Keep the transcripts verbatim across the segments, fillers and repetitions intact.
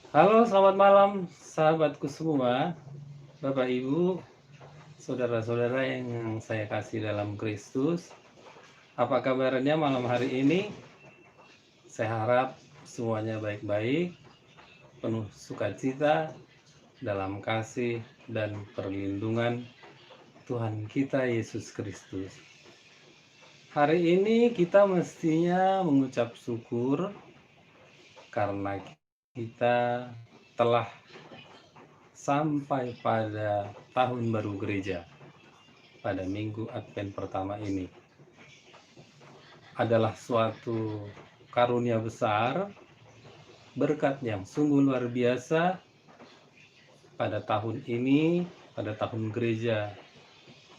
Halo, selamat malam, sahabatku semua, Bapak, Ibu, saudara-saudara yang saya kasih dalam Kristus. Apa kabarnya malam hari ini? Saya harap semuanya baik-baik, penuh sukacita dalam kasih dan perlindungan Tuhan kita Yesus Kristus. Hari ini kita mestinya mengucap syukur karena kita telah sampai pada tahun baru gereja pada minggu Advent pertama ini. Adalah suatu karunia besar, berkat yang sungguh luar biasa pada tahun ini, pada tahun gereja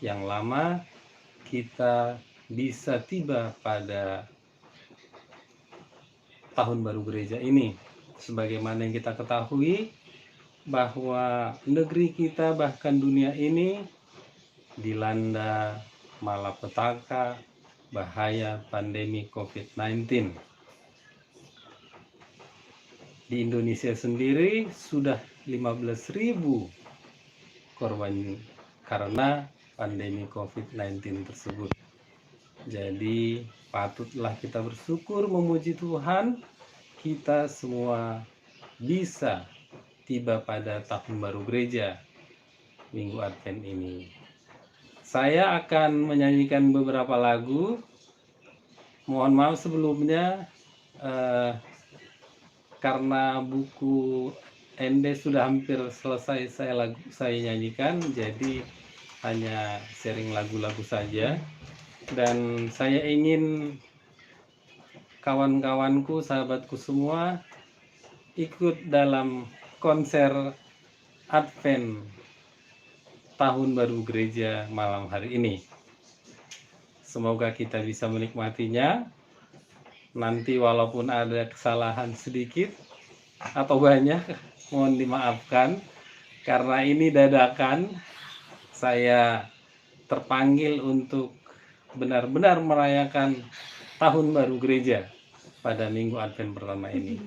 yang lama, kita bisa tiba pada tahun baru gereja ini. Sebagaimana yang kita ketahui, bahwa negeri kita, bahkan dunia ini, dilanda malapetaka bahaya pandemi covid sembilan belas. Di Indonesia sendiri sudah lima belas ribu korban karena pandemi covid sembilan belas tersebut. Jadi, patutlah kita bersyukur, memuji Tuhan, kita semua bisa tiba pada tahun baru gereja minggu Advent ini. Saya akan menyanyikan beberapa lagu. Mohon maaf sebelumnya, eh, karena buku Ende sudah hampir selesai saya lagu, saya nyanyikan, jadi hanya sharing lagu-lagu saja. Dan saya ingin kawan-kawanku, sahabatku semua, ikut dalam konser Advent tahun baru gereja malam hari ini. Semoga kita bisa menikmatinya. Nanti walaupun ada kesalahan sedikit atau banyak, mohon dimaafkan. Karena ini dadakan, saya terpanggil untuk benar-benar merayakan tahun baru gereja pada minggu Advent pertama ini.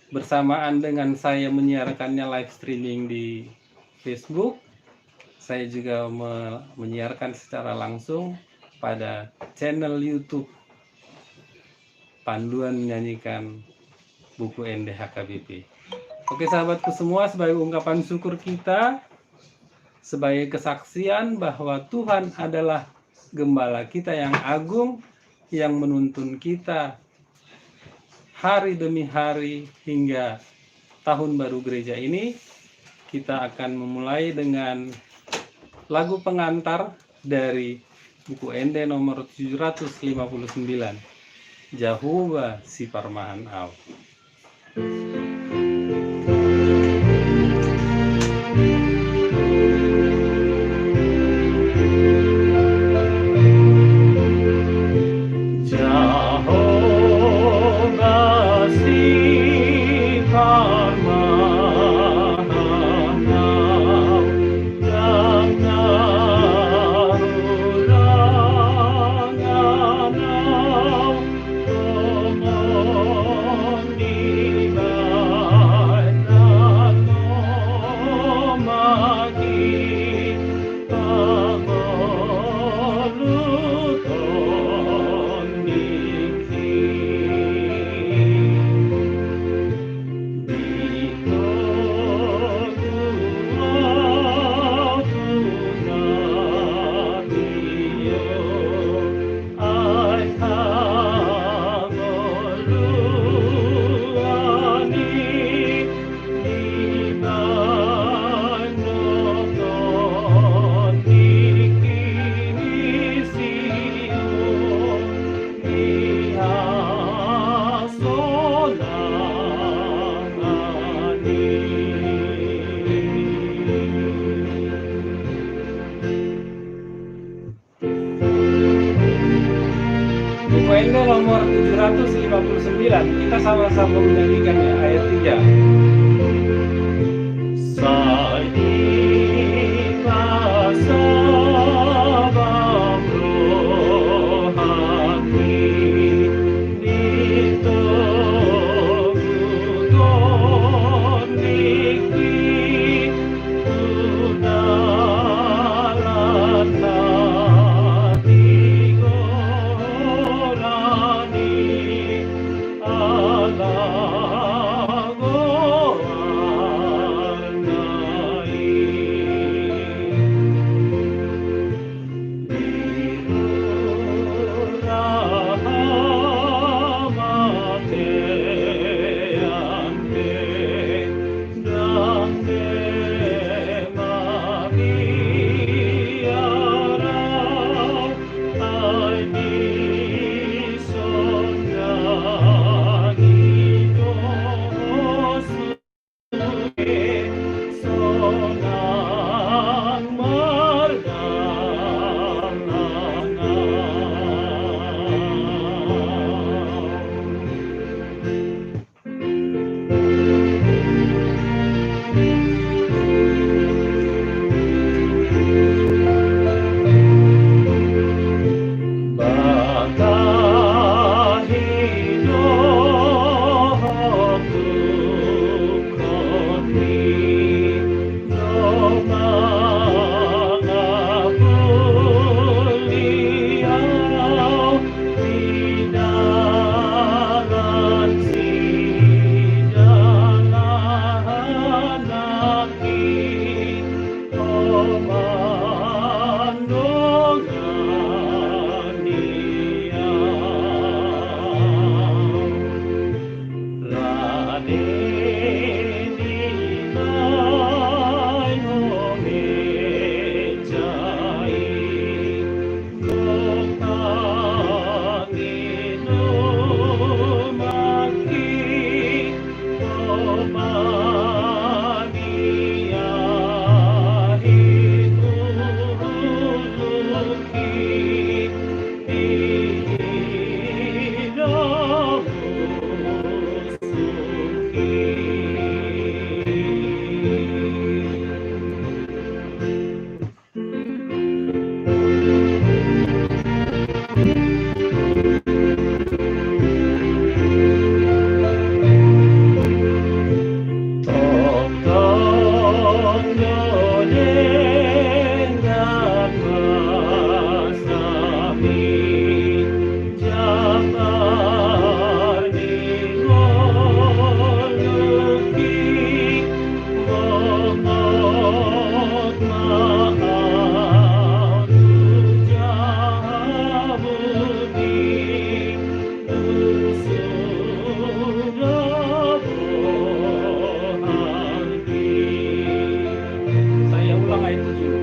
Bersamaan dengan saya menyiarkannya live streaming di Facebook, saya juga me-, menyiarkan secara langsung pada channel YouTube Panduan Menyanyikan Buku Ende H K B P. Oke, sahabatku semua, sebagai ungkapan syukur kita, sebagai kesaksian bahwa Tuhan adalah gembala kita yang agung, yang menuntun kita hari demi hari hingga tahun baru gereja ini, kita akan memulai dengan lagu pengantar dari buku Ende nomor tujuh ratus lima puluh sembilan, Jahowa Siparmahan Au. Buku Ende nomor tujuh ratus lima puluh sembilan. Kita sama-sama menyanyikannya, ayat tiga. Saya ulang ayat tujuh.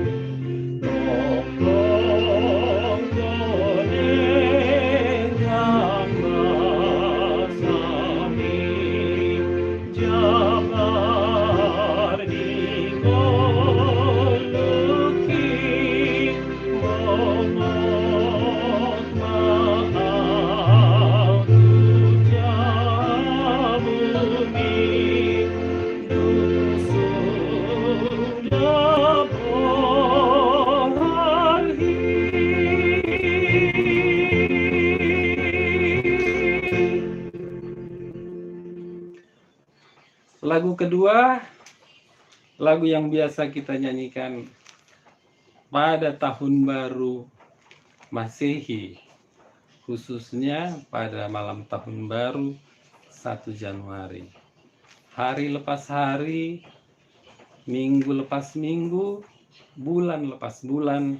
Lagu kedua, lagu yang biasa kita nyanyikan pada tahun baru Masehi, khususnya pada malam tahun baru satu Januari. Hari lepas hari, minggu lepas minggu, bulan lepas bulan,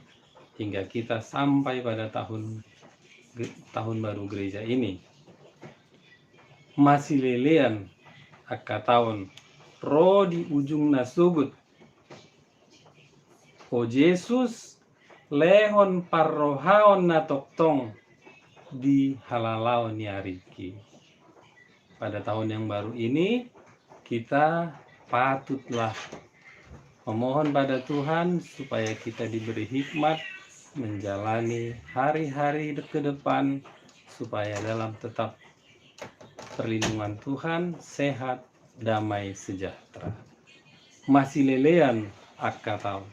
hingga kita sampai pada tahun ge-, tahun baru gereja ini. Masilelean angka taon ro di ujungna sogot. O Jesus, lehon parrohaon na tongtong di halalaon ni ariki. Pada tahun yang baru ini, kita patutlah memohon pada Tuhan supaya kita diberi hikmat menjalani hari-hari de-, ke depan, supaya dalam tetap perlindungan Tuhan, sehat, damai sejahtera. Masilelean angka taon.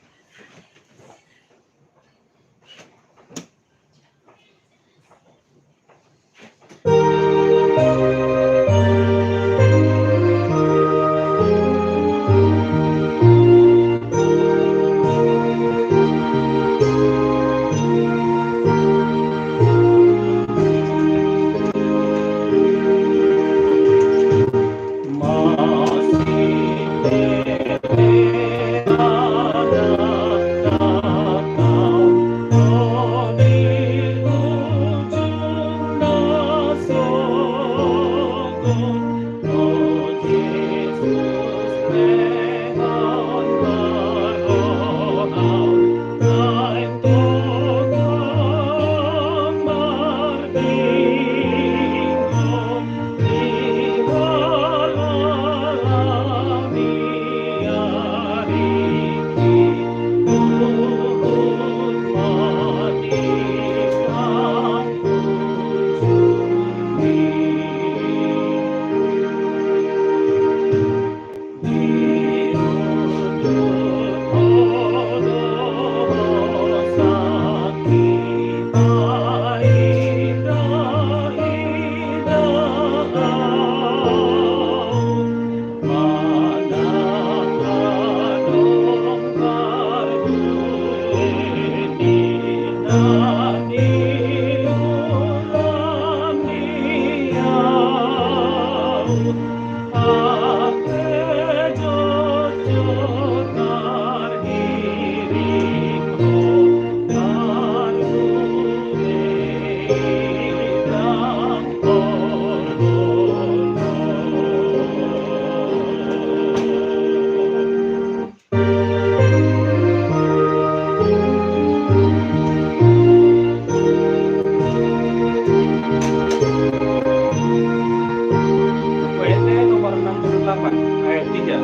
delapan ayat tiga.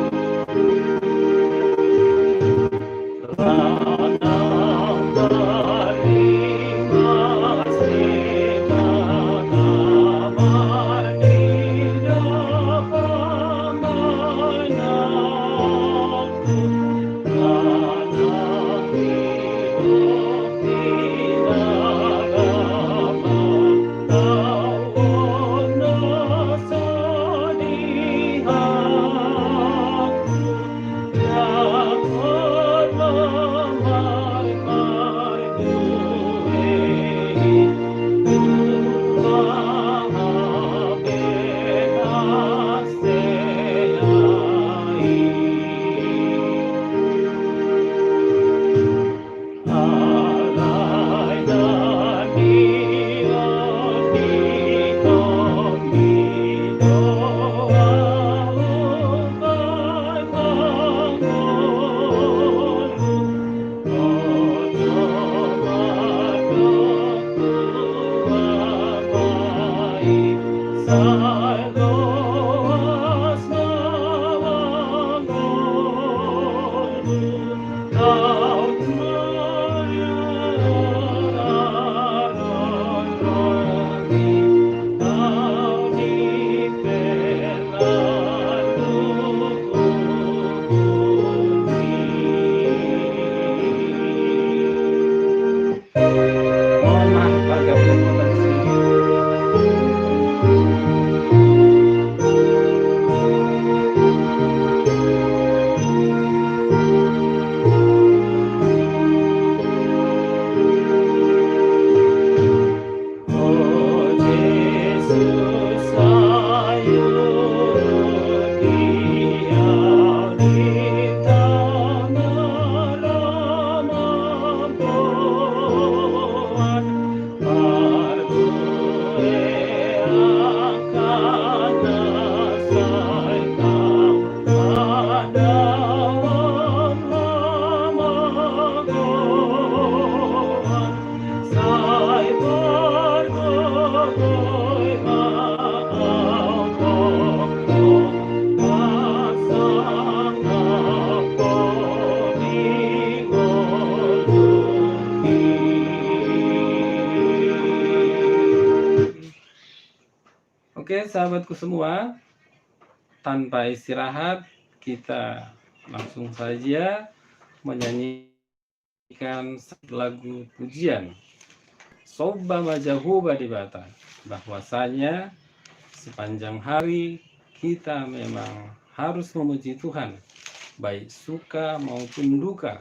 Oke, sahabatku semua, tanpa istirahat, kita langsung saja menyanyikan lagu pujian. Somba ma Jahowa Debata, bahwasanya sepanjang hari kita memang harus memuji Tuhan, baik suka maupun duka,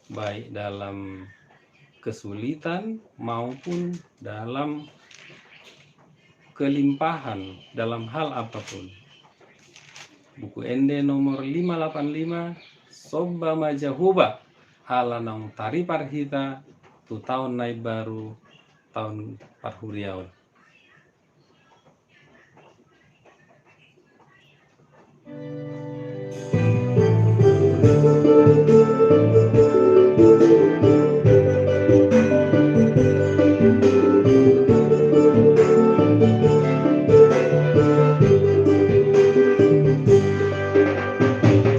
baik dalam kesulitan maupun dalam kelimpahan dalam hal apapun. Buku Ende nomor lima lapan lima, Somba ma Jahowa, ala naung taripar hita tu taon na imbaru, taon parhuriaon.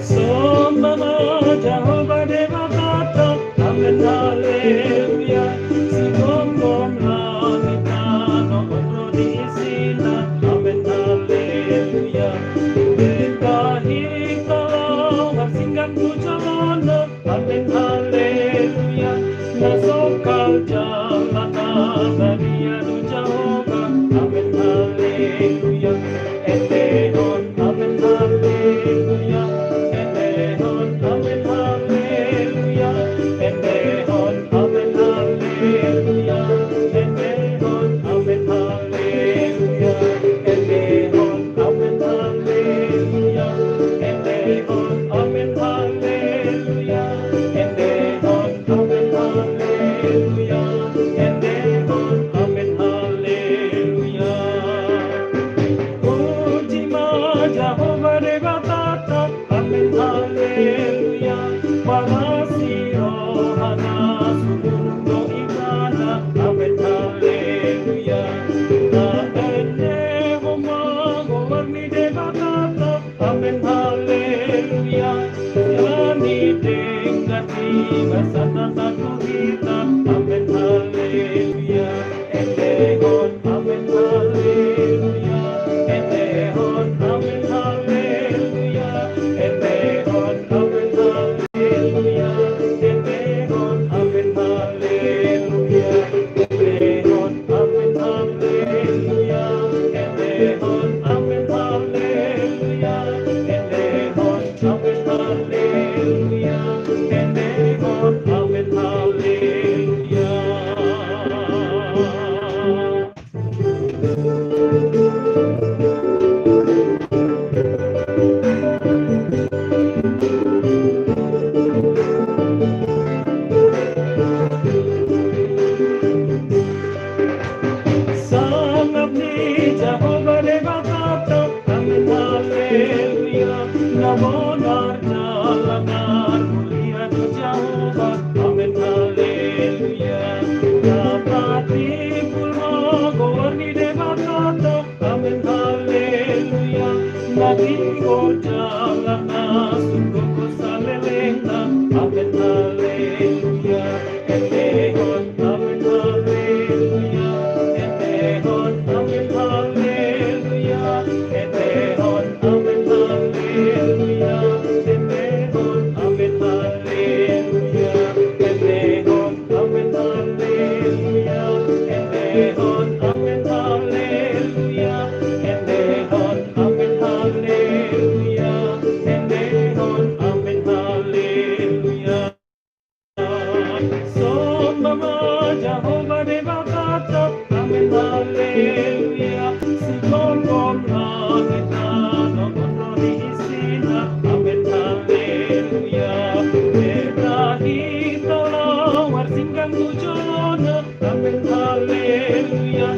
Somba ma Jahowa Debatanta, amen haleluya. Sigomgom langit tano on do di isina, amen haleluya. Hita hita laho marsinggang tu jolona, amen haleluya. Na songkal jala na badia do Jahowa, amen haleluya. Endehon amen haleluya, endehon amen haleluya, endehon amen haleluya, endehon amen haleluya, endehon amen haleluya, endehon amen haleluya, endehon amen haleluya, endehon amen haleluya. Puji ma Jahowa Debatanta, amen haleluya. Pala sirohana sumurung do ibana, amen haleluya. Na endehon ma goar ni Debatanta, Amen, haleluya. Sian i denggan ni basa na tatu hita. Amen, haleluya. Endehon, amen, haleluya. Endehon, amen, haleluya. Endehon, amen, haleluya. Endehon, amen, haleluya. Endehon, amen, haleluya. Endehon, amen, haleluya. Endehon, amen, haleluya. Endehon, amen, haleluya. Sangap ni Jahowa Debatanta, amen, haleluya. Na bonar jala na mulia do Jahowa, amen, haleluya. Na patimbul ma goar ni Debatanta, amen, haleluya. Na tinggo jala na sungkun salelengna, amen, haleluya. Endehon, amen, haleluya. Endehon, amen, haleluya. Endehon, amen, haleluya. Endehon, amen, haleluya. Endehon, amen, haleluya. Endehon, amen, haleluya. Endehon, amen, haleluya. Endehon, amen, haleluya. Somba ma Jahowa Debatanta, amen, haleluya. Sigomgom langit na dohot ro ni isina, amen, haleluya. Merahi toloar singgang tu jolona, amen, haleluya.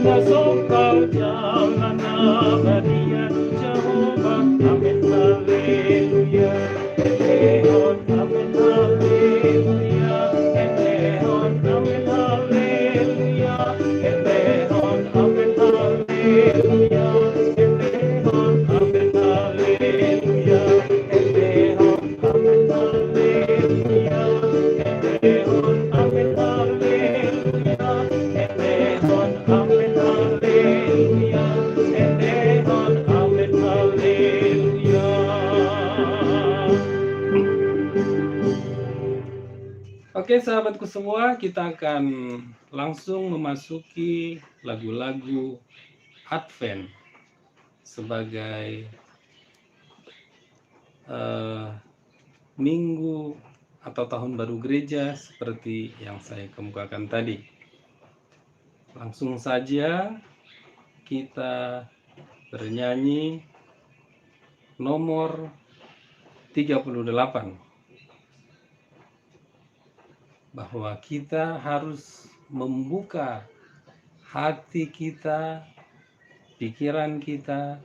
Na songkal jala na badia do Jahowa, amen, haleluya. Endehon, amen, haleluya. Endehon, amen, haleluya. Endehon, amen, haleluya. Endehon, amen, haleluya. Endehon, amen, haleluya. Endehon, amen, haleluya. Endehon, amen, haleluya. Endehon, amen, haleluya. Oke, sahabatku semua, kita akan langsung memasuki lagu-lagu Advent sebagai, eh, minggu atau tahun baru gereja seperti yang saya kemukakan tadi. Langsung saja kita bernyanyi nomor tiga puluh delapan, bahwa kita harus membuka hati kita, pikiran kita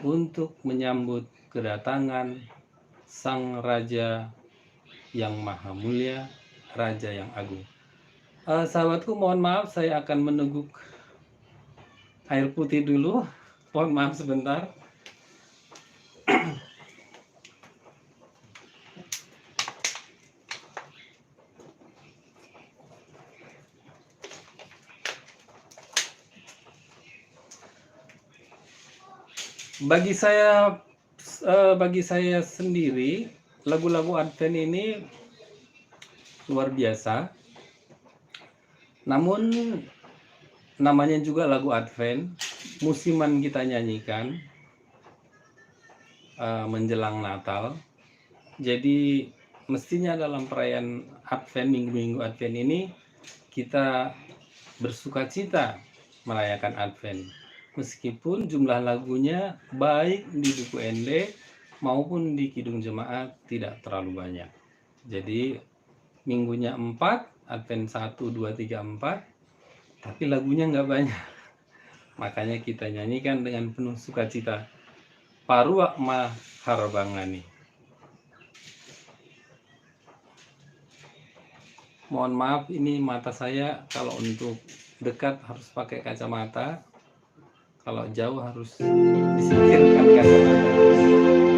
untuk menyambut kedatangan Sang Raja yang Maha Mulia, Raja yang Agung. Eh, sahabatku, mohon maaf, saya akan meneguk air putih dulu. Mohon maaf sebentar. Bagi saya, eh, bagi saya sendiri, lagu-lagu Advent ini luar biasa. Namun, namanya juga lagu Advent, musiman kita nyanyikan, eh, menjelang Natal. Jadi, mestinya dalam perayaan Advent, minggu-minggu Advent ini, kita bersukacita merayakan Advent. Meskipun jumlah lagunya baik di buku ende maupun di Kidung Jemaat tidak terlalu banyak. Jadi, minggunya empat, Advent satu, dua, tiga, empat, tapi lagunya nggak banyak. Makanya kita nyanyikan dengan penuh sukacita. Paruak ma harbangan i. Mohon maaf, ini mata saya kalau untuk dekat harus pakai kacamata, kalau jauh harus disingkirkan kacamata.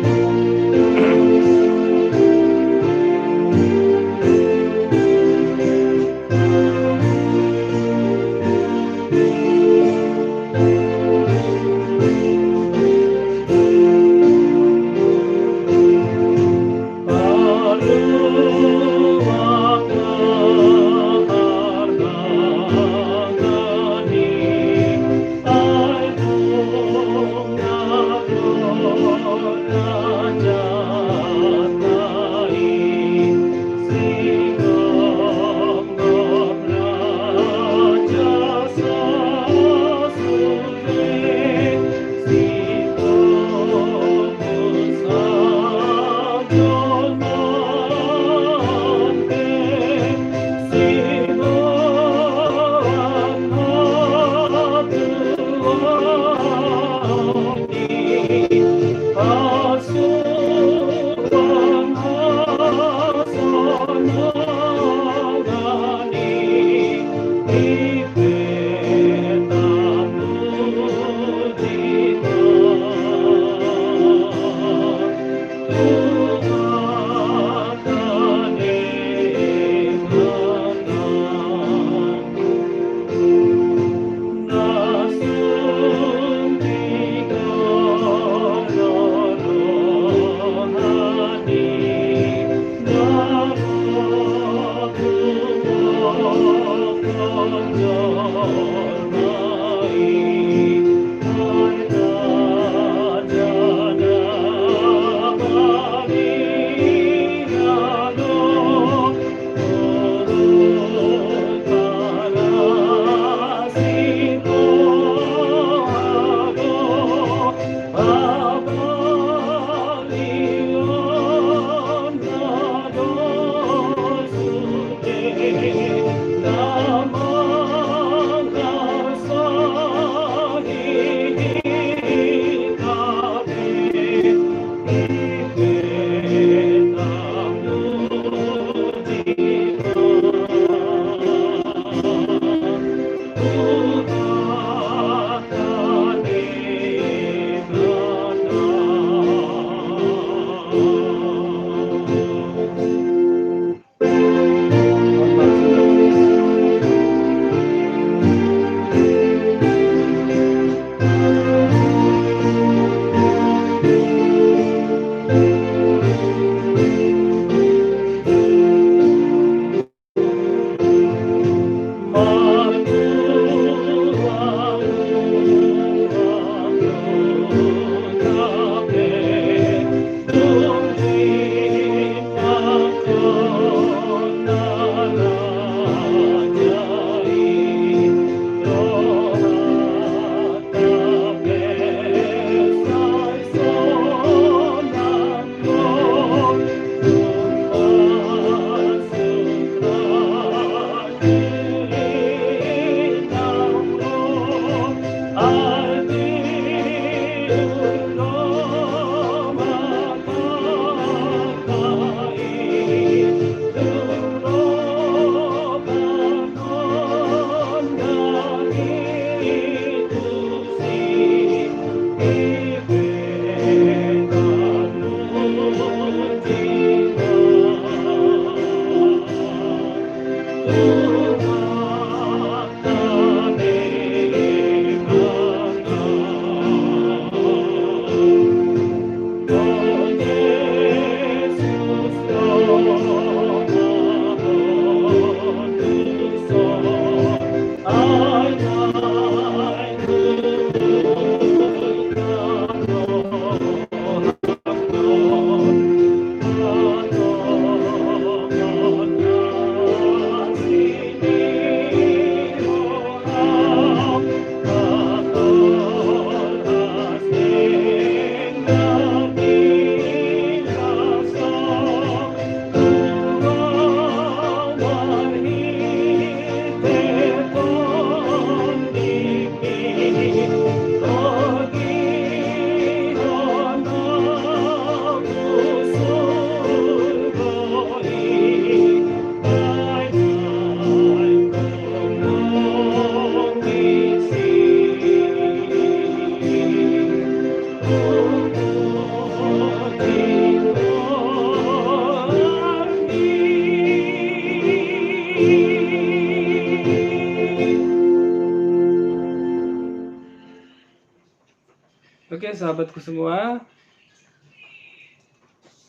sahabatku semua,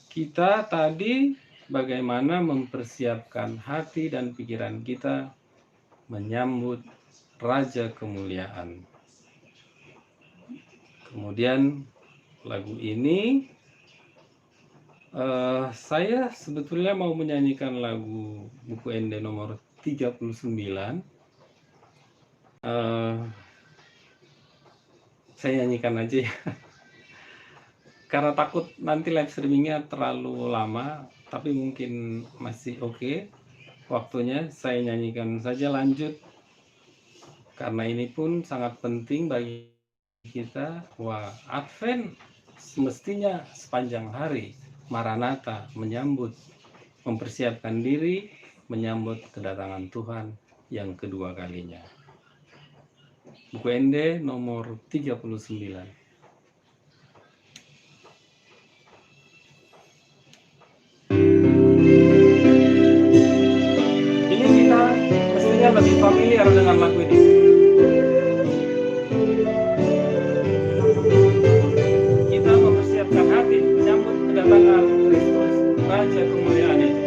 kita tadi bagaimana mempersiapkan hati dan pikiran kita menyambut Raja Kemuliaan. Kemudian lagu ini, eh, saya sebetulnya mau menyanyikan lagu Buku Ende nomor tiga puluh sembilan. Eh, saya nyanyikan aja ya. Karena takut nanti live streamingnya terlalu lama, tapi mungkin masih oke waktunya, saya nyanyikan saja lanjut. Karena ini pun sangat penting bagi kita, wah, Advent semestinya sepanjang hari, Maranatha, menyambut, mempersiapkan diri menyambut kedatangan Tuhan yang kedua kalinya. Buku Ende nomor tiga puluh sembilan. Ini kita mestinya lebih familiar dengan lagu ini. Kita mempersiapkan hati menyambut kedatangan Kristus, Raja Kemuliaan itu.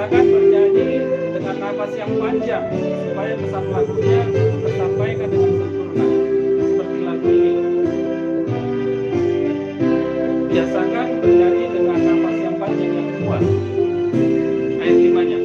Silakan bernyanyi dengan napas yang panjang supaya pesan lagunya tersampaikan dengan sempurna seperti lagu ini. Biasakan bernyanyi dengan napas yang panjang, yang kuat. Ayat limanya.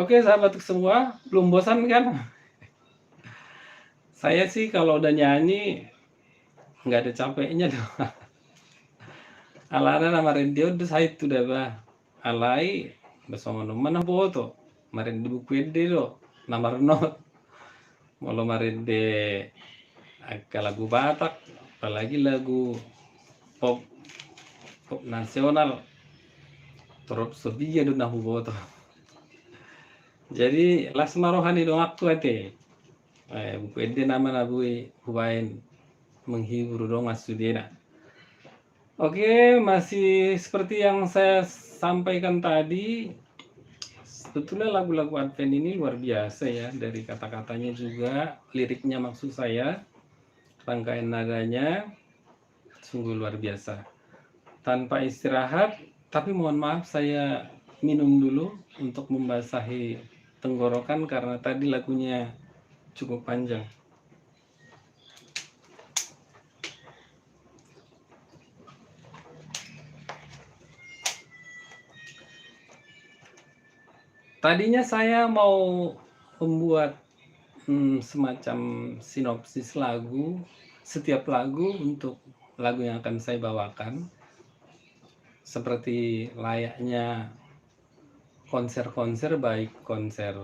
Oke, sahabatku semua, belum bosan kan? Saya sih kalau udah nyanyi nggak ada capeknya tuh. Alana na marende on do sahit tu da ba. Alai ba songon on ma na huboto, marende Buku Ende do na marnot. Molo marende angka lagu Batak, apalagi lagu pop, pop nasional, torop Sorbia do na huboto. Jadi las ma roha ni donganku ate. Eh, Buku Ende nama na boi hubaen menghibur dongan sudena. Oke, masih seperti yang saya sampaikan tadi, sebetulnya lagu-lagu Advent ini luar biasa ya, dari kata-katanya juga, liriknya maksud saya, rangkaian nadanya, sungguh luar biasa. Tanpa istirahat, tapi mohon maaf, saya minum dulu untuk membasahi tenggorokan karena tadi lagunya cukup panjang. Tadinya saya mau membuat, hmm, semacam sinopsis lagu, setiap lagu untuk lagu yang akan saya bawakan. Seperti layaknya konser-konser, baik konser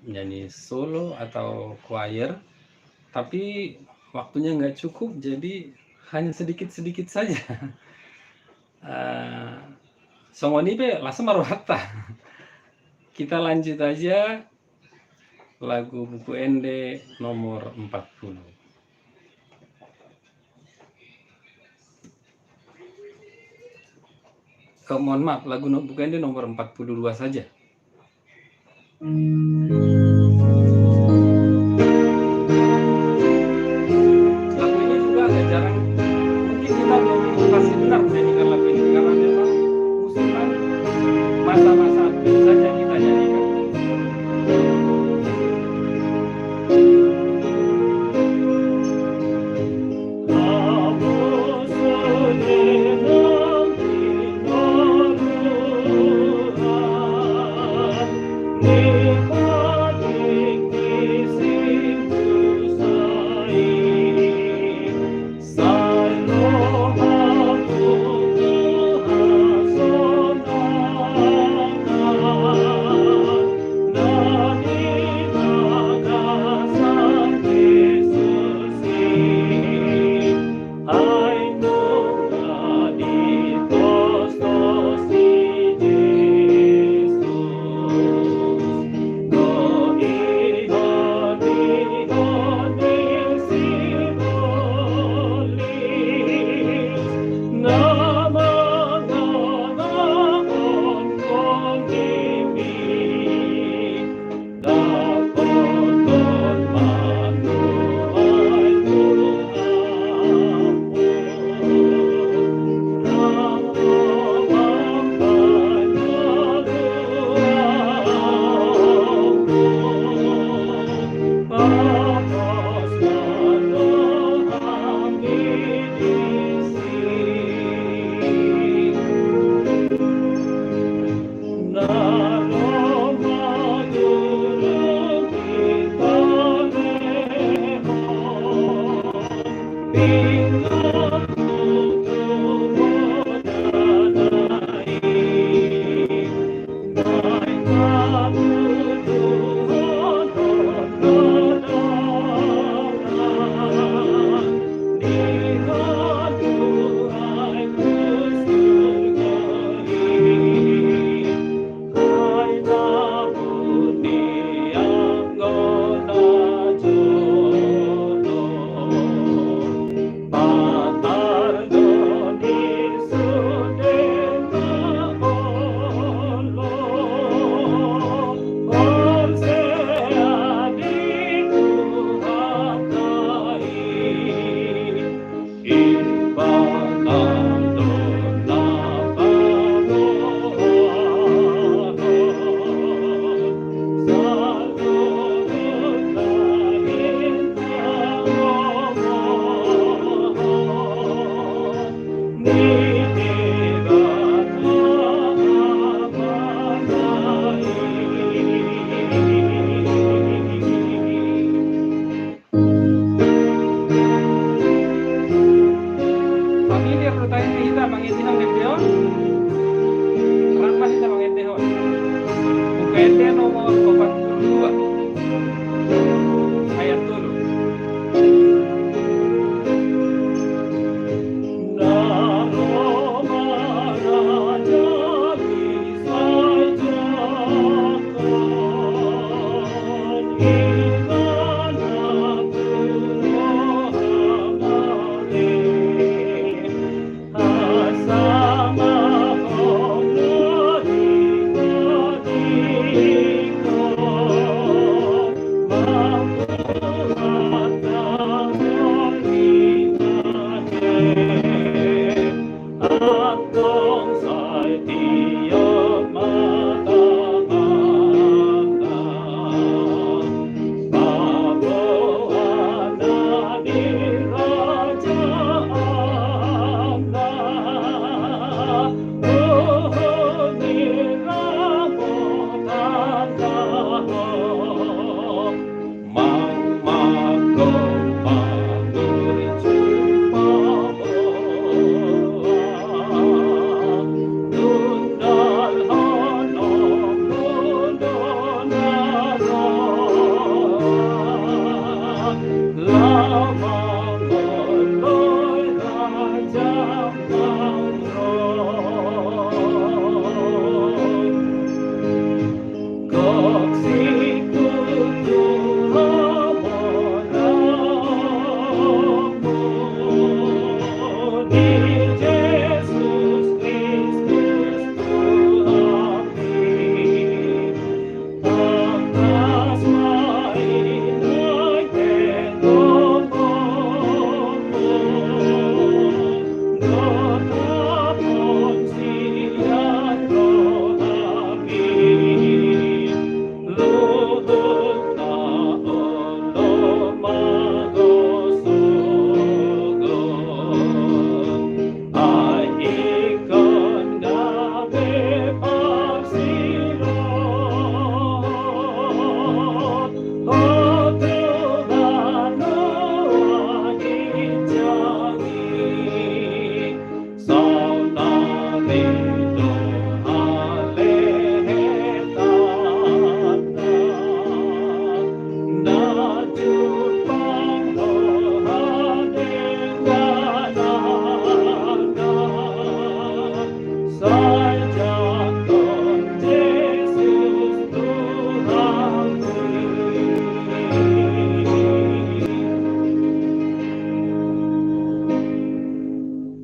nyanyi solo atau choir, tapi waktunya nggak cukup, jadi hanya sedikit-sedikit saja. Eh, songon i pe las ma rohanta. Kita lanjut aja lagu Buku Ende nomor empat puluh. Eh, mohon maaf, lagu no-, Buku Ende nomor empat puluh dua saja. Lagu ini juga agak jarang, mungkin kita belum pasti benar menyanyikan lagu ini, karena memang musiman masa-masa dulu saja kita nyanyikan.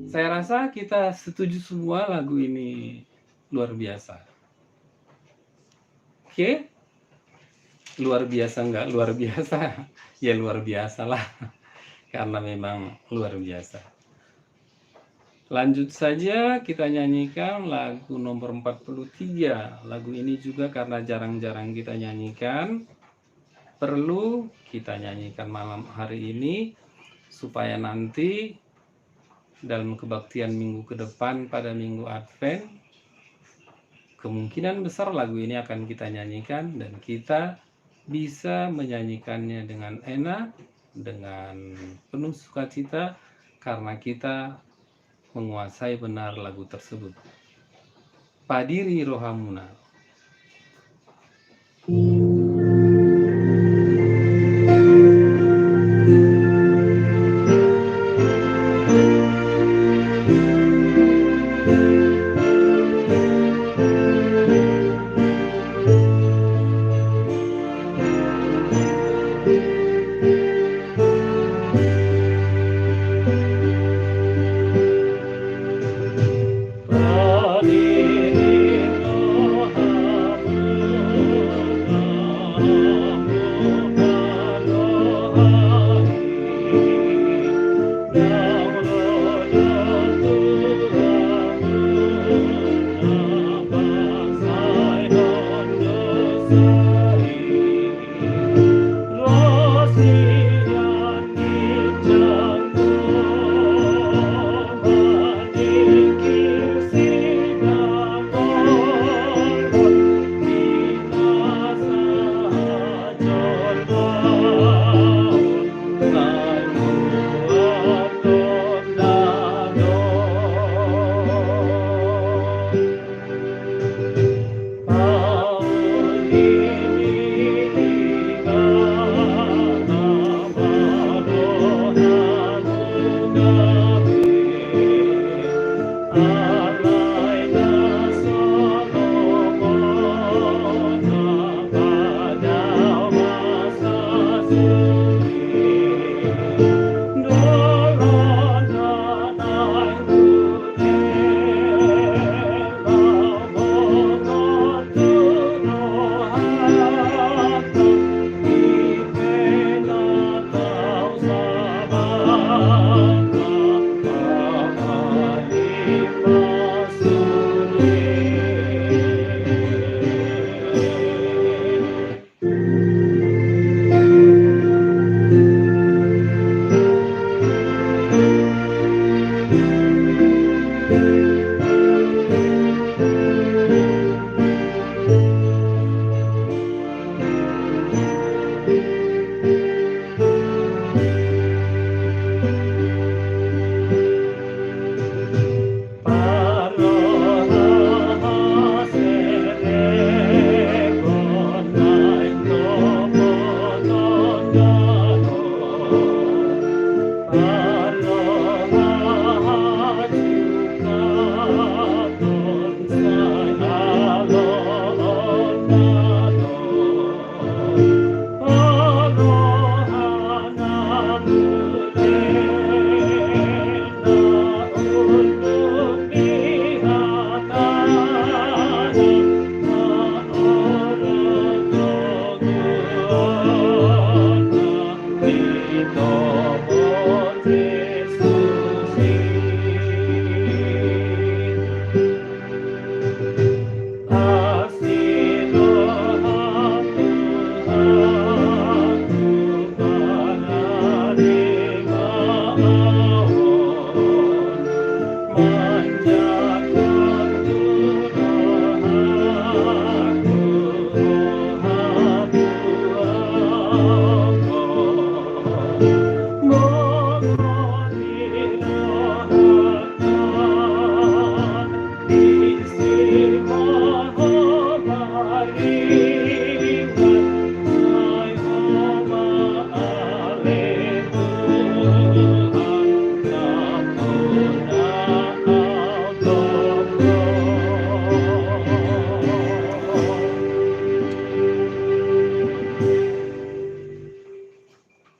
Saya rasa kita setuju semua, lagu ini luar biasa. Oke? Luar biasa nggak luar biasa? Ya, luar biasa lah. Karena memang luar biasa. Lanjut saja, kita nyanyikan lagu nomor empat puluh tiga. Lagu ini juga karena jarang-jarang kita nyanyikan, perlu kita nyanyikan malam hari ini, supaya nanti dalam kebaktian minggu ke depan, pada minggu Advent, kemungkinan besar lagu ini akan kita nyanyikan dan kita bisa menyanyikannya dengan enak, dengan penuh sukacita, karena kita menguasai benar lagu tersebut. Padiri rohamuna.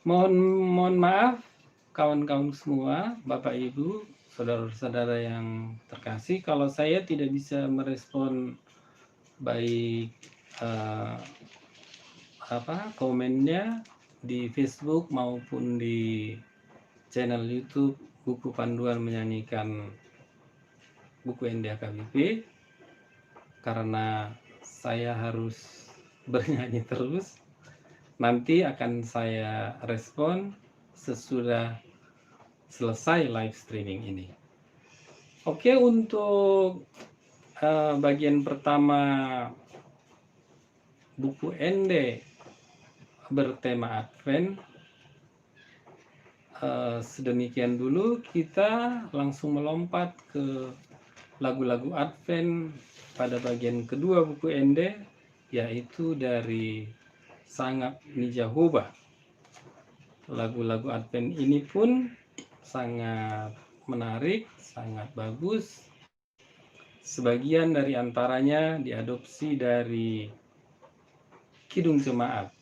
Mohon, mohon maaf, kawan-kawan semua, Bapak Ibu, saudara-saudara yang terkasih, kalau saya tidak bisa merespon baik, eh, apa, komennya di Facebook maupun di channel YouTube Buku Panduan Menyanyikan Buku Ende H K B P, karena saya harus bernyanyi terus. Nanti akan saya respon sesudah selesai live streaming ini. Oke, untuk, eh, bagian pertama buku ende bertema Advent, eh, sedemikian dulu, kita langsung melompat ke lagu-lagu Advent pada bagian kedua buku ende, yaitu dari Sangap ni Jahowa. Lagu-lagu Advent ini pun sangat menarik, sangat bagus. Sebagian dari antaranya diadopsi dari Kidung Jemaat.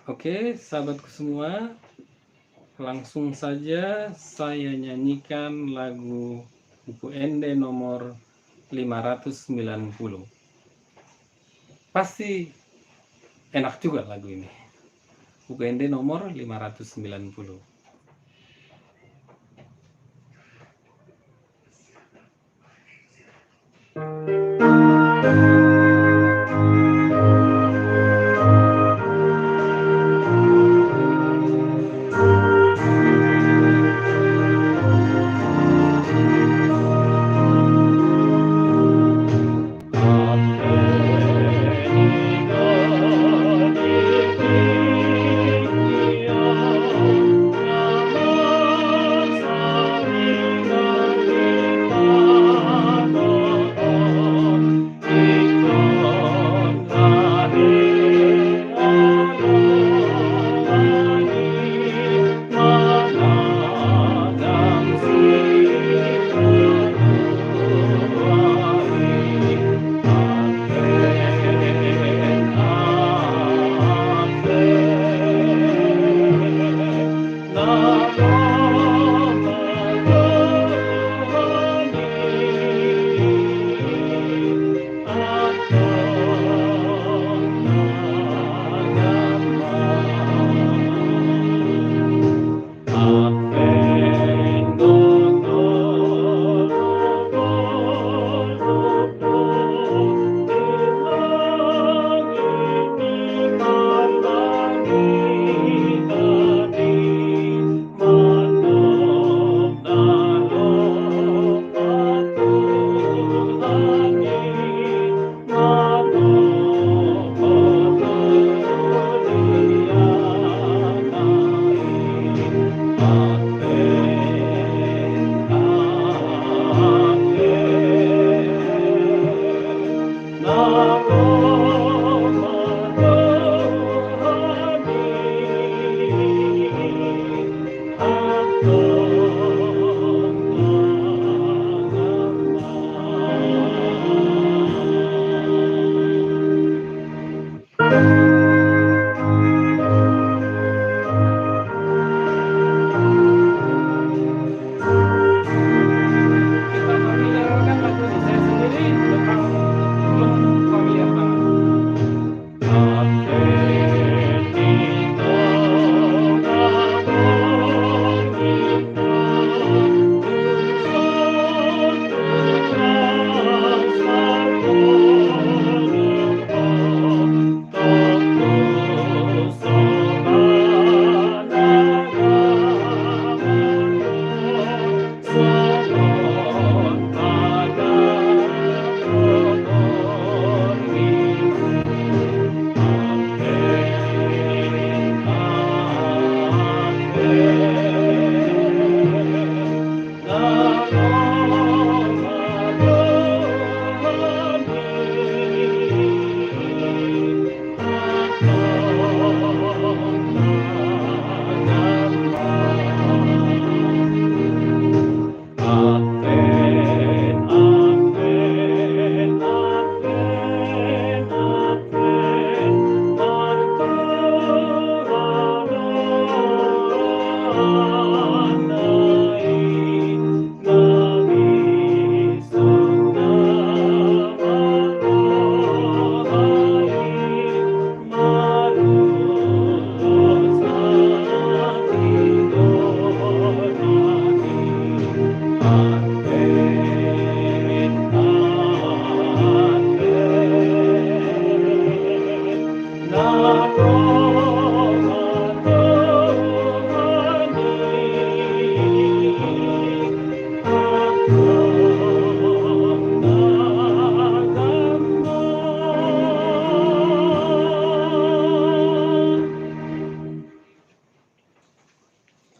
Oke, sahabatku semua, langsung saja saya nyanyikan lagu buku ende nomor lima ratus sembilan puluh. Pasti enak juga lagu ini. Buku ende nomor lima ratus sembilan puluh.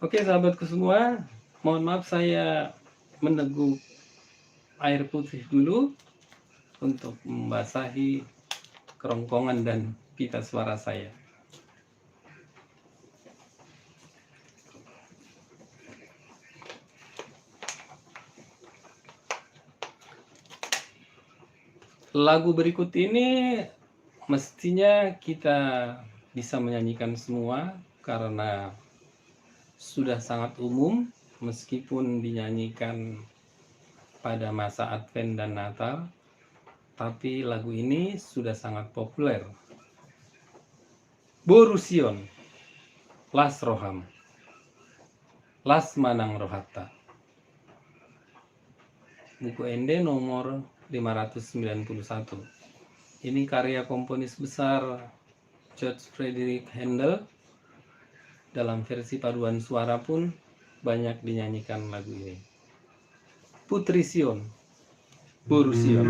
Oke, sahabatku semua, mohon maaf saya meneguk air putih dulu untuk membasahi kerongkongan dan pita suara saya. Lagu berikut ini mestinya kita bisa menyanyikan semua karena sudah sangat umum, meskipun dinyanyikan pada masa Advent dan Natal, tapi lagu ini sudah sangat populer. Boru Sion, las roham, las ma nang rohanta. Buku Ende nomor lima ratus sembilan puluh satu. Ini karya komponis besar George Frederick Handel. Dalam versi paduan suara pun banyak dinyanyikan lagu ini. Putri Sion, Boru Sion.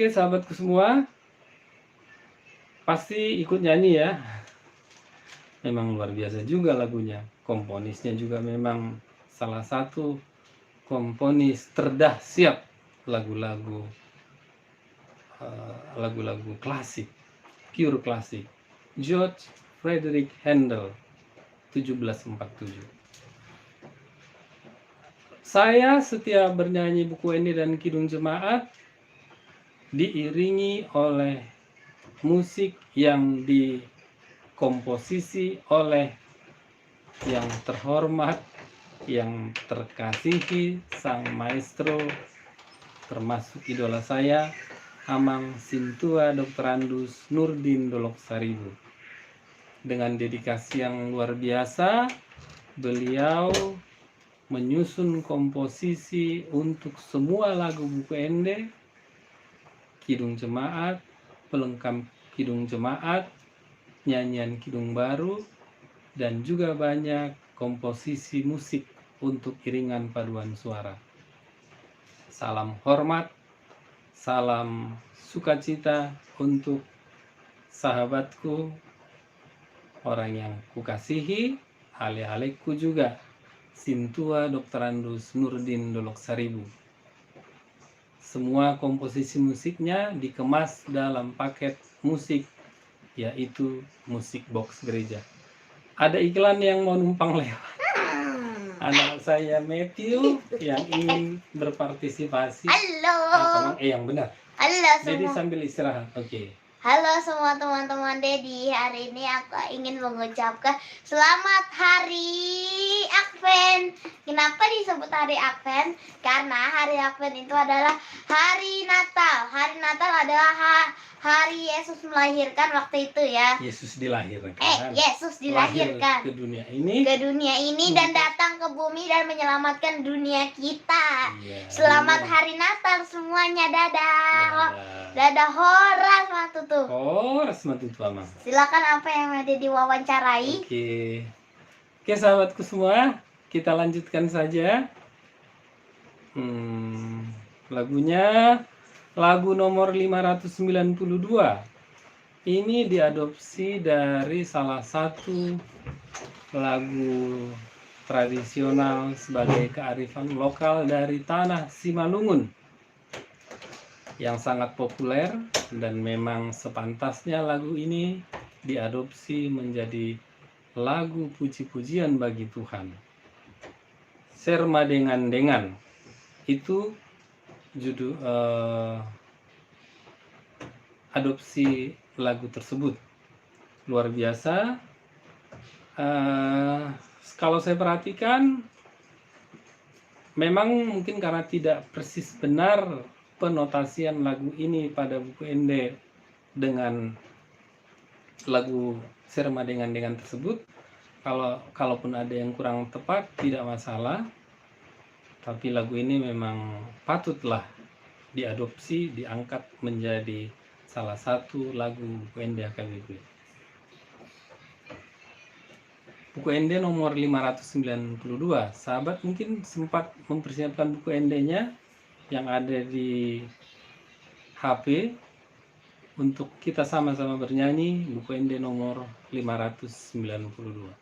Sahabatku semua, pasti ikut nyanyi ya. Memang luar biasa juga lagunya. Komponisnya juga memang salah satu komponis terdahsyat lagu-lagu, eh, lagu-lagu klasik, pure klasik. George Frederick Handel, tujuh belas empat tujuh. Saya setiap bernyanyi buku ende dan kidung jemaat, diiringi oleh musik yang dikomposisi oleh yang terhormat, yang terkasihi sang maestro, termasuk idola saya, Amang Sintua Doktorandus Nurdin Dolok Saribu. Dengan dedikasi yang luar biasa, beliau menyusun komposisi untuk semua lagu buku ende, kidung jemaat, pelengkap kidung jemaat, nyanyian kidung baru, dan juga banyak komposisi musik untuk iringan paduan suara. Salam hormat, salam sukacita untuk sahabatku, orang yang kukasihi, ale-aleku juga, Sintua Doktorandus Nurdin Dolok Saribu. Semua komposisi musiknya dikemas dalam paket musik, yaitu musik box gereja. Ada iklan yang mau numpang lewat. Hmm. Anak saya Matthew yang ingin berpartisipasi. Halo. Ah, tolong, eh, yang benar. Halo. Jadi semua. Sambil istirahat, oke. Halo semua teman-teman Dedi, hari ini aku ingin mengucapkan selamat hari Advent. Kenapa disebut hari Advent? Karena hari Advent itu adalah hari Natal. Hari Natal adalah ha-, hari Yesus melahirkan waktu itu ya. Yesus dilahirkan. Eh, Yesus dilahirkan. Lahir ke dunia ini. Ke dunia ini dan datang ke bumi dan menyelamatkan dunia kita. Iya. Selamat hari Natal semuanya. Dadah. Dadah. Dadah, horas ma tutu. Horas ma tutu, Amang. Silakan apa yang ada diwawancarai. Oke. Oke, sahabatku semua, kita lanjutkan saja. Hmm, lagunya, lagu nomor lima ratus sembilan puluh dua. Ini diadopsi dari salah satu lagu tradisional sebagai kearifan lokal dari tanah Simalungun yang sangat populer, dan memang sepantasnya lagu ini diadopsi menjadi lagu puji-pujian bagi Tuhan. Serma dengan-dengan, itu judul, eh, adopsi lagu tersebut. Luar biasa. Eh, kalau saya perhatikan, memang mungkin karena tidak persis benar penotasian lagu ini pada buku ende dengan lagu Serma dengan-dengan tersebut. Kalau, kalaupun ada yang kurang tepat, tidak masalah. Tapi lagu ini memang patutlah diadopsi, diangkat menjadi salah satu lagu buku ende H K B P. Buku ende nomor lima ratus sembilan puluh dua. Sahabat mungkin sempat mempersiapkan buku endenya yang ada di H P untuk kita sama-sama bernyanyi buku ende nomor lima ratus sembilan puluh dua.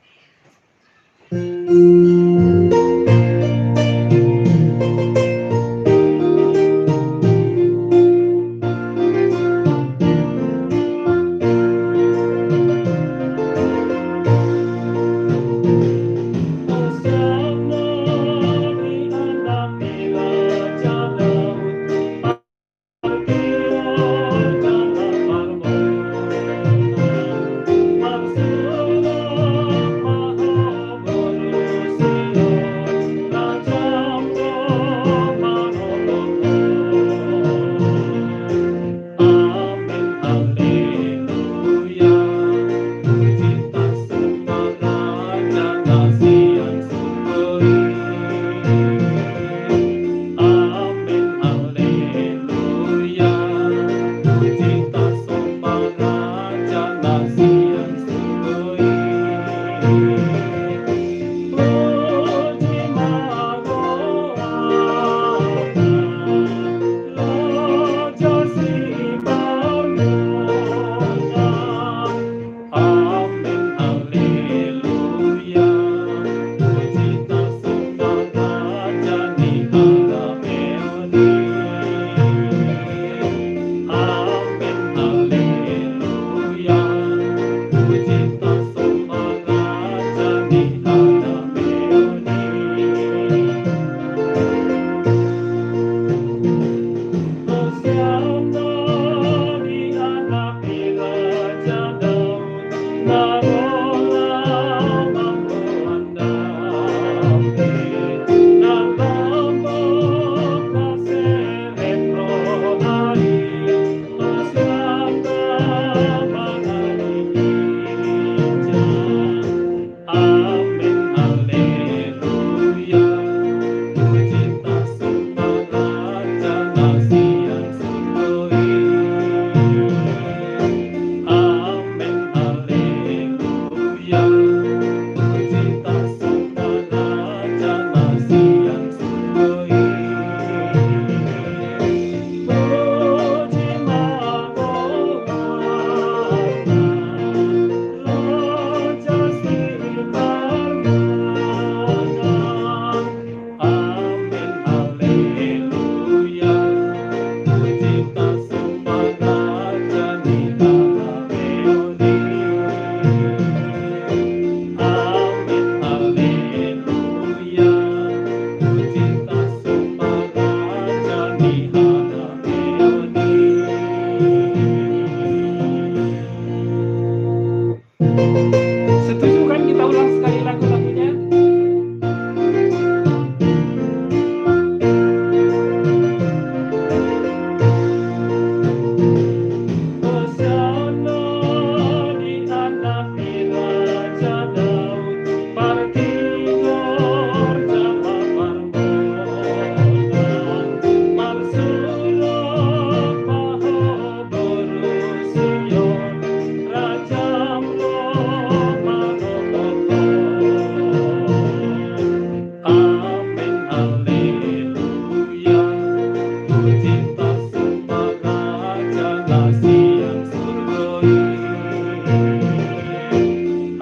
Sian surgo i.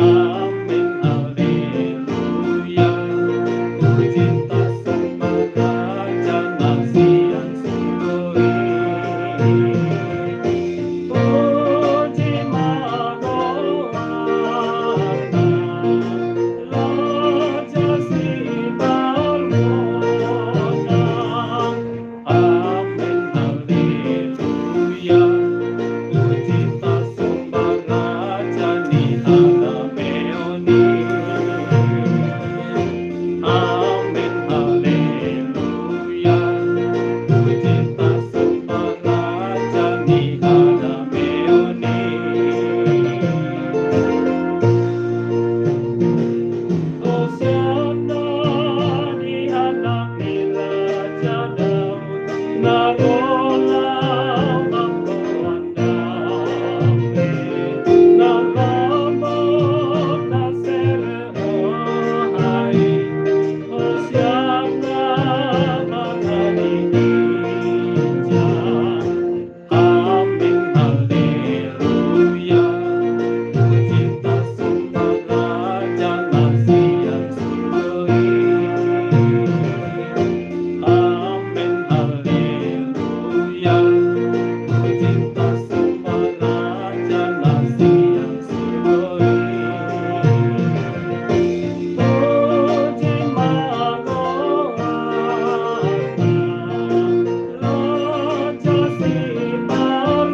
Amen, haleluya. Puji tasumba Raja na sian surgo i. Puji ma goarna, Raja Sibarmona. Amen, haleluya. Puji tasumba Raja ni hadameon i. Amen, haleluya. Puji tasumba Raja ni hadameon i. Hosianna di anak ni Raja Daud, na ro mamboan dame, na ro mamboan dame. Hosianna ma na di ginjang. Amen, haleluya. Puji tasumba Raja na sian surgo i. Amen, haleluya. Puji tasumba Raja na sian surgo i. Puji ma goarna, Raja Sibarmona.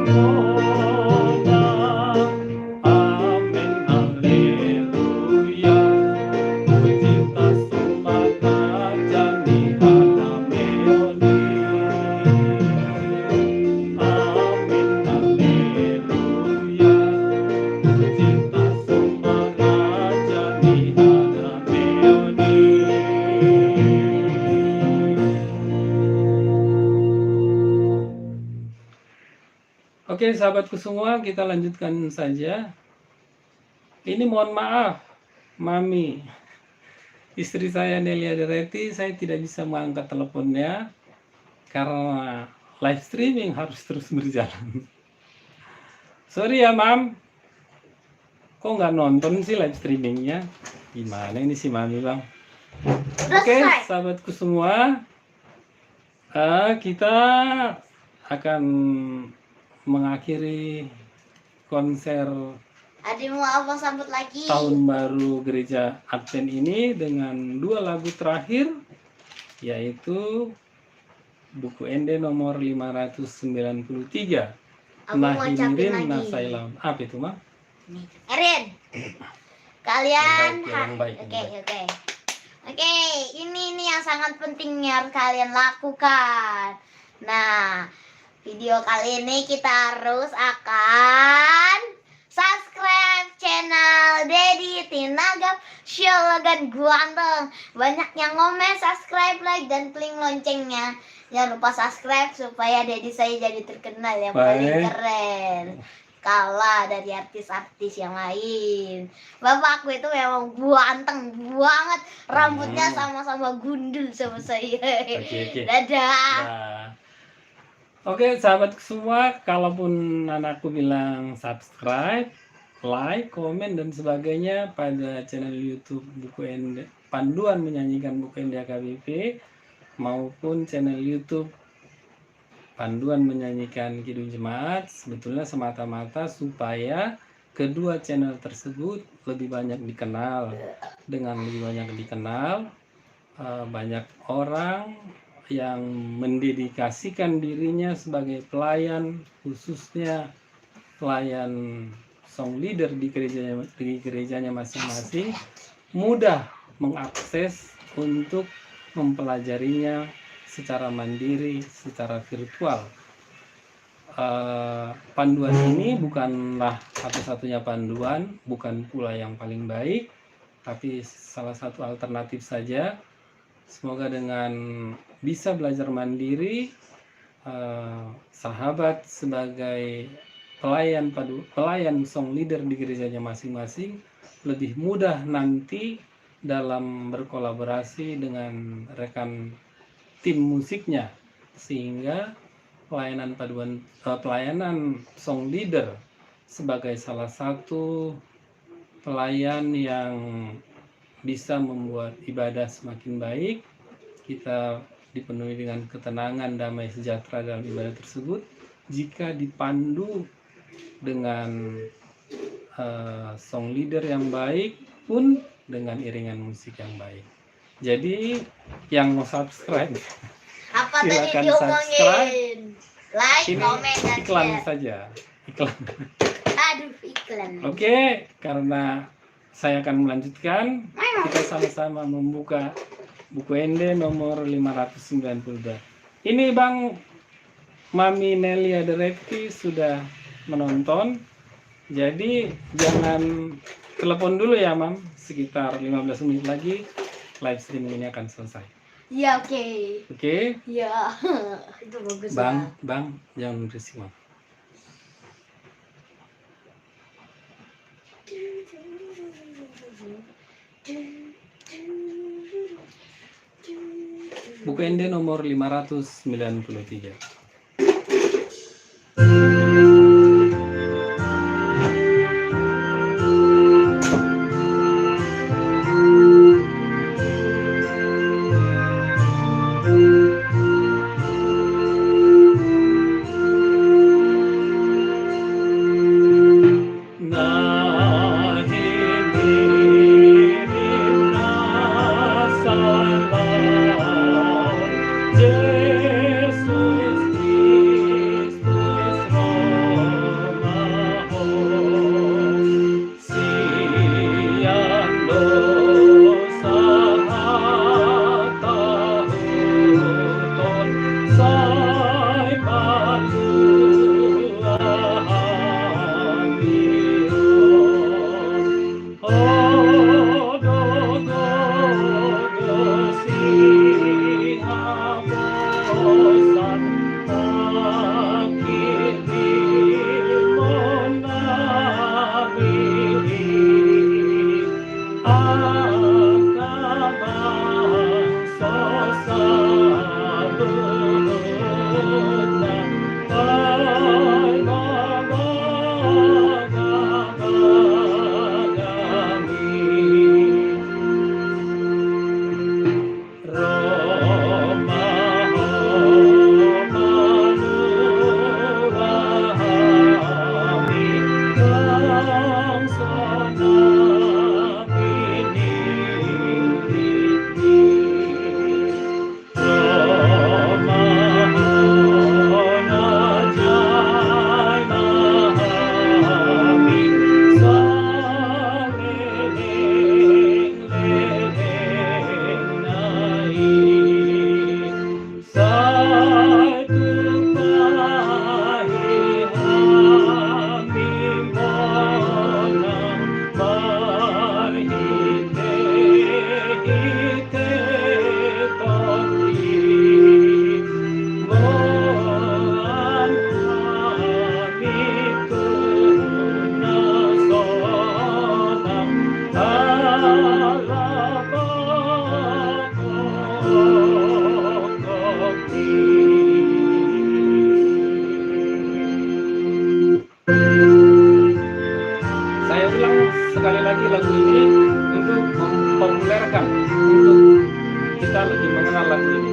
Amen, haleluya. Puji tasumba Raja ni hadameon i. Amen, haleluya. Puji tasumba Raja ni hadameon i. Oke, sahabatku semua, kita lanjutkan saja. Ini mohon maaf, Mami, istri saya Nelia Dereti, saya tidak bisa mengangkat teleponnya karena live streaming harus terus berjalan. Sorry ya, Mam. Kok nggak nonton sih live streamingnya? Gimana ini si Mami, Bang? Oke, sahabatku semua, eh, kita akan mengakhiri konser Ademu apa sambut lagi? Tahun baru Gereja Advent ini dengan dua lagu terakhir, yaitu Buku Ende nomor lima ratus sembilan puluh tiga. Aku mau ucapin lagi. Nahi mirin na sai laon. Apa itu, Mam? Nih. Erin. Kalian yang baik, ha-, yang baik, oke, yang baik. Oke. Oke, ini, ini yang sangat penting yang harus kalian lakukan. Nah, video kali ini kita harus akan subscribe channel Dedi Tinagam Siologan Guanteng. Banyak yang komen, subscribe, like, dan klik loncengnya. Jangan lupa subscribe supaya Dedi saya jadi terkenal, yang paling keren. Kalah dari artis-artis yang lain. Bapakku itu memang guanteng banget. Rambutnya sama-sama gundul sama saya. Oke, oke. Dadah. Dah. Oke, sahabat semua, kalaupun anakku bilang subscribe, like, komen, dan sebagainya pada channel YouTube Buku Ende, Panduan Menyanyikan Buku Ende A K B P, maupun channel YouTube Panduan Menyanyikan Kidung Jemaat, sebetulnya semata-mata supaya kedua channel tersebut lebih banyak dikenal. Dengan lebih banyak dikenal, eh, banyak orang yang mendedikasikan dirinya sebagai pelayan, khususnya pelayan song leader di gerejanya, di gerejanya masing-masing, mudah mengakses untuk mempelajarinya secara mandiri, secara virtual. Eh, panduan ini bukanlah satu-satunya panduan, bukan pula yang paling baik, tapi salah satu alternatif saja. Semoga dengan bisa belajar mandiri, eh, sahabat sebagai pelayan padu-, pelayan song leader di gerejanya masing-masing lebih mudah nanti dalam berkolaborasi dengan rekan tim musiknya, sehingga pelayanan paduan, eh, pelayanan song leader sebagai salah satu pelayan yang bisa membuat ibadah semakin baik. Kita dipenuhi dengan ketenangan, damai sejahtera dalam ibadah tersebut jika dipandu dengan, eh, song leader yang baik pun dengan iringan musik yang baik. Jadi, yang mau subscribe, apa tadi silakan diomongin? Subscribe. Like, ini komen, dan iklan share saja. Iklan. Aduh, iklan. Oke, karena saya akan melanjutkan, kita sama-sama membuka Buku Ende nomor lima ratus sembilan puluh dua. Ini Bang Mami Nelia Derekti sudah menonton. Jadi, jangan telepon dulu ya, Mam. Sekitar lima belas menit lagi, live streaming ini akan selesai. Iya, oke. Oke? Iya. Itu bagus, Bang, Bang. Bang, jangan berisik, Bang. Buku Ende nomor lima ratus sembilan puluh tiga. Saya ulang sekali lagi lagu ini untuk mempopulerkan, untuk kita lebih mengenal lagu ini.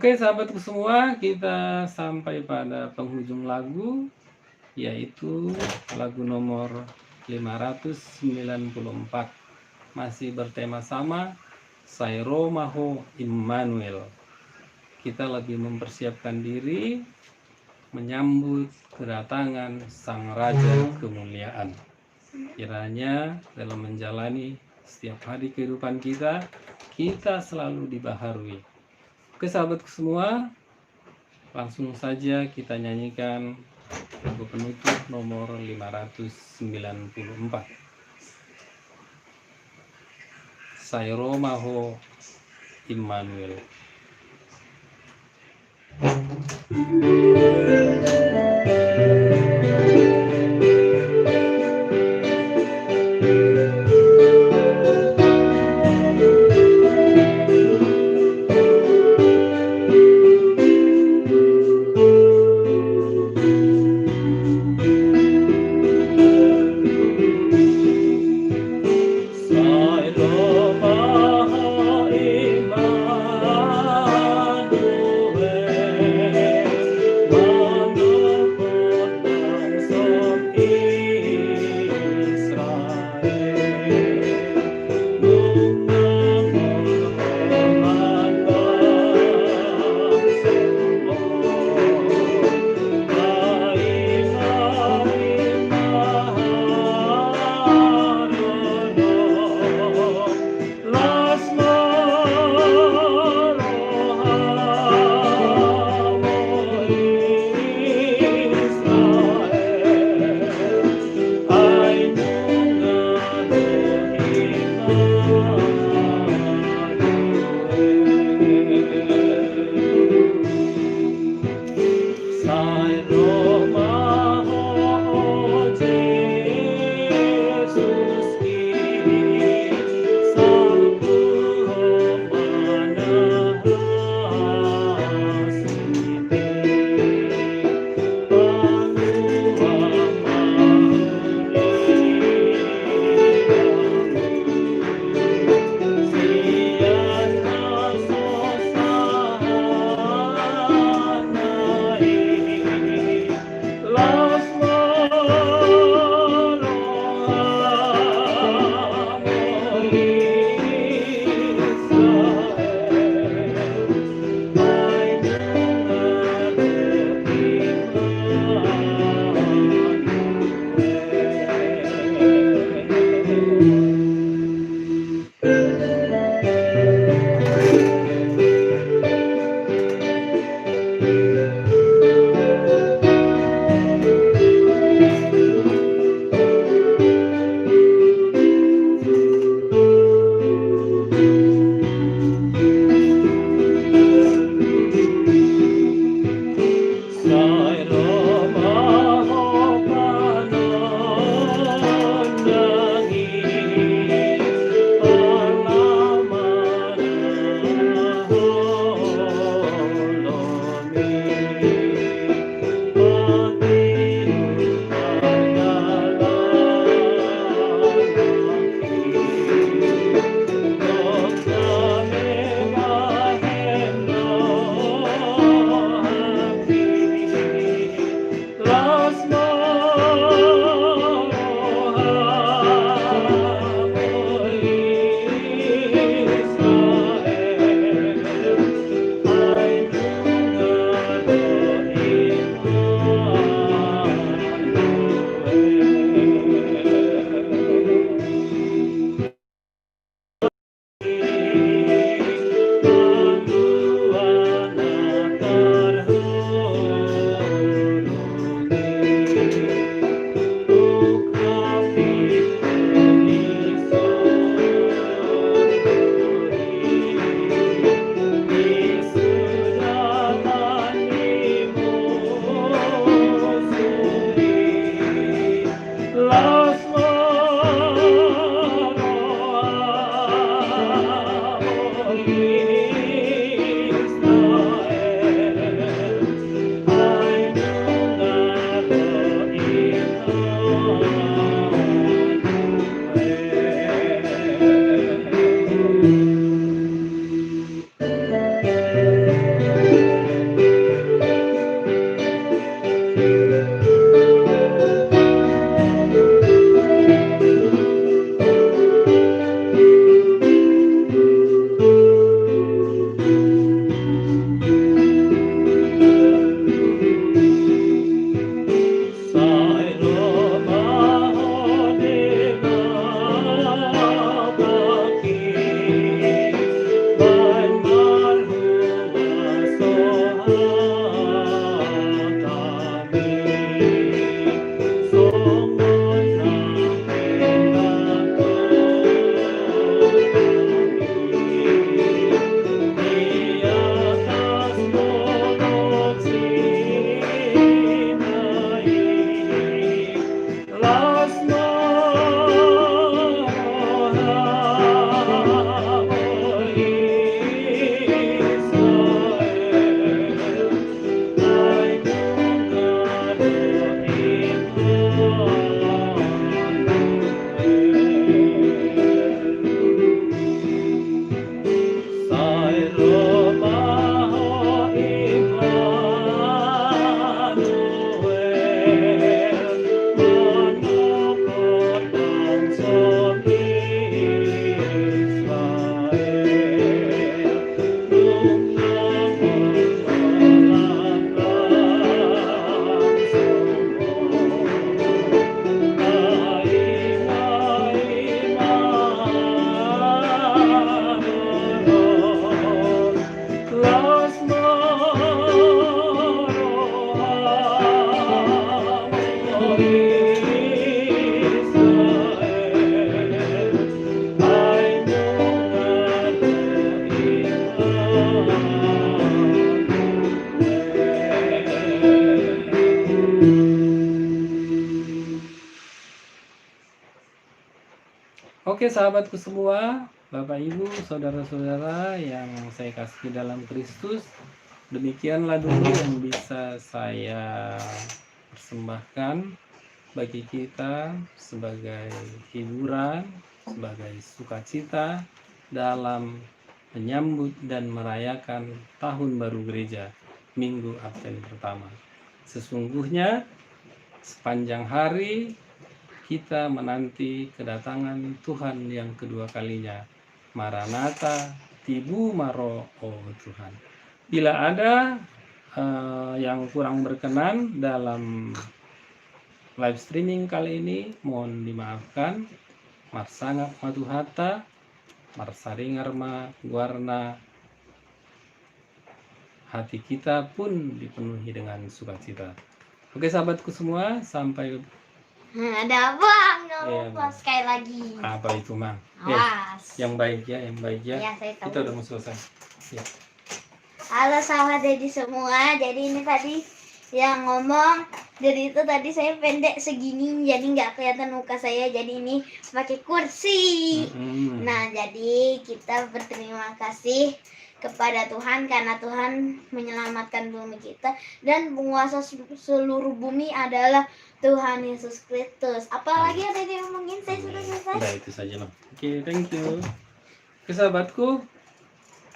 Oke, sahabatku semua, kita sampai pada penghujung lagu, yaitu lagu nomor lima ratus sembilan puluh empat. Masih bertema sama, Sai Ro Ma Ho Immanuel. Kita lagi mempersiapkan diri menyambut kedatangan Sang Raja Kemuliaan. Kiranya dalam menjalani setiap hari kehidupan kita, kita selalu dibaharui. Oke, sahabatku semua, langsung saja kita nyanyikan lagu penutup nomor lima ratus sembilan puluh empat. Sai Ro Ma Ho Immanuel. Oke, sahabatku semua, Bapak, Ibu, saudara-saudara yang saya kasihi dalam Kristus, demikianlah dulu yang bisa saya persembahkan bagi kita sebagai hiburan, sebagai sukacita dalam menyambut dan merayakan tahun baru gereja, minggu Advent pertama. Sesungguhnya, sepanjang hari kita menanti kedatangan Tuhan yang kedua kalinya. Maranatha, tibu ma Ho, o Tuhan. Bila ada, eh, yang kurang berkenan dalam live streaming kali ini, mohon dimaafkan. Marsangap ma Tuhanta, marsaringar ma goarna, hati kita pun dipenuhi dengan sukacita. Oke, sahabatku semua, sampai... Hmm, ada apa? Nggak... Iya, apa? Sekali lagi. Apa itu, Mang? Eh, awas. Yang baik ya, yang baik ya. Iya, saya tahu. Kita udah mau selesai. Ya. Halo, selamat jadi semua. Jadi ini tadi yang ngomong, jadi itu tadi saya pendek segini, jadi nggak kelihatan muka saya. Jadi ini pakai kursi. Mm-mm. Nah, jadi kita berterima kasih kepada Tuhan karena Tuhan menyelamatkan bumi kita, dan penguasa se-, seluruh bumi adalah Tuhan Yesus Kristus. Apalagi ada yang ngomongin, saya sudah selesai. Udah, itu saja, Mang. Oke, thank you. Oke, sahabatku,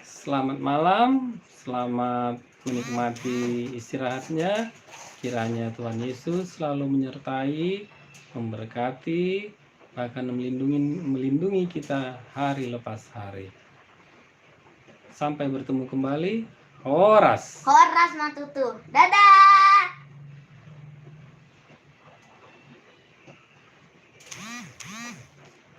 selamat malam, selamat menikmati istirahatnya. Kiranya Tuhan Yesus selalu menyertai, memberkati, bahkan melindungi, melindungi kita hari lepas hari. Sampai bertemu kembali. Horas. Horas ma tutu. Dadah.